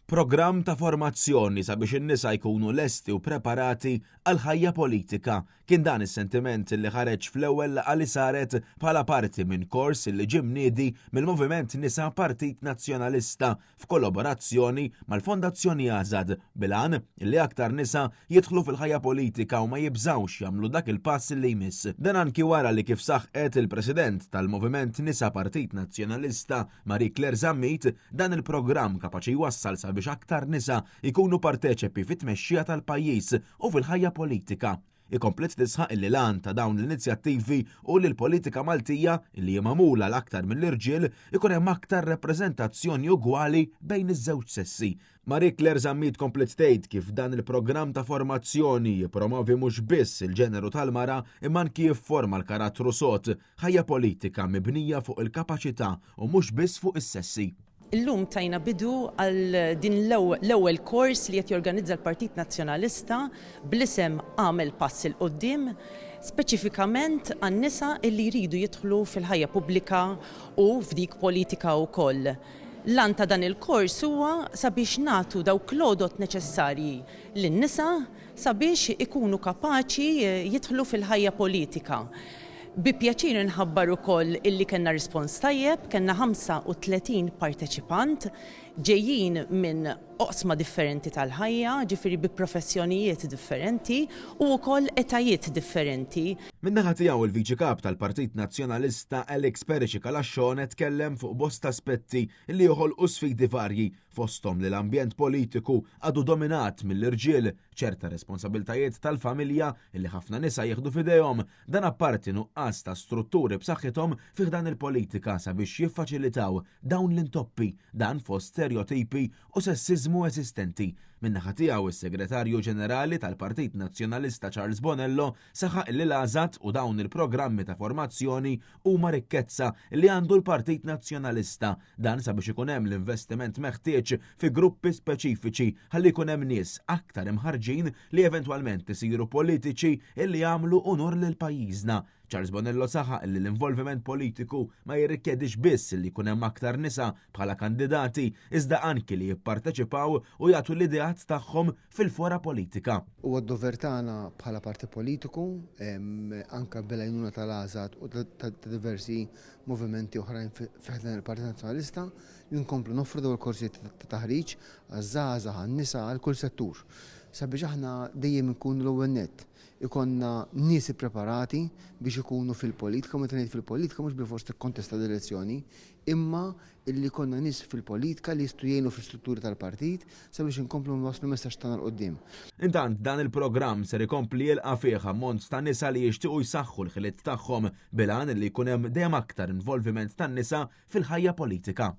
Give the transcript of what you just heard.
Programm ta' formazzjoni sabiex in-nisa jkunu lesti u preparati għall-ħajja politika. Kien dan is-sentiment li ħareġ fl-ewwel laqgħa li saret bħala parti minn kors li ġie mniedi mill-Moviment Nisa Partit Nazzjonalista f'kollaborazzjoni mal-Fondazzjoni Azad bil-għan li aktar nisa jidħlu fil-ħajja politika u ma jibżgħux jagħmlu dak il-pass li jmiss. Dan anki wara li kif saħqet il-President tal-Moviment Nisa Partit Nazzjonalista Marie Claire Zammit, dan il-programm kapaċi jwassal sabiex aktar nisa jkunu parteċepi fit-tmexxija tal-pajjiż u fil-ħajja politika. Hi kompliet tisħaq illi l-għan ta' dawn l-inizjattivi hu li l-politika Maltija, illi hi magħmula l-aktar mill-irġiel, ikun hemm aktar rappreżentazzjoni ugwali bejn iż-żewġ sessi. Marie Claire Zammit kompliet tgħid kif dan il-programm ta' formazzjoni jippromovi mhux biss il-ġeneru tal-mara imma anki jifforma l-karattru sod, ħajja politika mibnija fuq il-kapaċità u mhux biss fuq is-sessi. Illum tajna bidu għal din l-ewwel kors li qed jorganizza l-Partit Nazzjonalista bl-isem Agħmel Pass 'il Quddiem, speċifikament għan-nisa li jridu jidħlu fil-ħajja pubblika u f'dik politika wkoll. L-għan ta' dan il-kors huwa sabiex nagħtu dawk l-għodod neċessarji lin-nisa sabiex ikunu kapaċi jidħlu fil-ħajja politika. Bi pjaċir inħabbar ukoll illi kellna rispons tajjeb, kellna 35 parteċipant ġejjin minn oqsma differenti tal-ħajja, ġifieri bi professjonijiet differenti u wkoll etajiet differenti. Min-naħa tiegħu il-Viċi Kap tal-Partit Nazzjonalista Alex Perici Calascione tkellem fuq bosta aspetti li joħolqu sfidi varji fosthom li l-ambjent politiku għadu dominat mill-irġiel, ċerta responsabiltajiet tal-familja li ħafna nisa jieħdu f'idejhom, dan apparti nuqqas ta' strutturi b'saħħithom fi ħdan il-politika sabiex jiffaċilitaw dawn l-intoppi, dan fost stereotipi u sessiżmu eżistenti. Min-naħa tiegħu is-Segretarju Ġenerali tal-Partit Nazzjonalista Charles Bonello saħaq li l-AŻAD u dawn il-programmi ta' formazzjoni huma rikkezza li għandu l-Partit Nazzjonalista, dan sabiex ikun hemm l-investiment meħtieġ fi gruppi speċifiċi ħalli jkun hemm nies aktar imħarrġin li eventwalment isiru politiċi illi jagħmlu unur lil pajjiżna. Charles Bonello saħaq li l-involviment politiku ma jirrikjedix biss li jkun hemm aktar nisa bħala kandidati iżda anki li jipparteċipaw u jagħtu l-ideat tagħhom fil-fora politika. Huwa d-dover tagħna bħala partit politiku, anke bil-għajnuna tal-AŻAD u ta' diversi movimenti oħrajn fi ħdan il-Partit Nazzjonalista, li nkomplu noffru dawn il-korsijiet ta' taħriġ għaż-żgħażagħ, għan-nisa, għal kull settur. Sabiex aħna dejjem inkunu l-ewwel nett, ikollna nies ippreparati biex ikunu fil-politika, u meta ngħid fil-politika mhux bilfors tikkontesta l-elezzjoni, imma illi jkollna nies fil-politika li jistgħu jgħinu fl-istrutturi tal-partit sabiex inkomplu nwasslu l-messaġġ tagħna 'l quddiem. Intant, dan il-programm ser ikompli jilqa' fih ammont ta' nisa li jixtiequ jsaħħu l-ħiliet tagħhom bil-għan li jkun hemm dejjem aktar involviment tan-nisa fil-ħajja politika.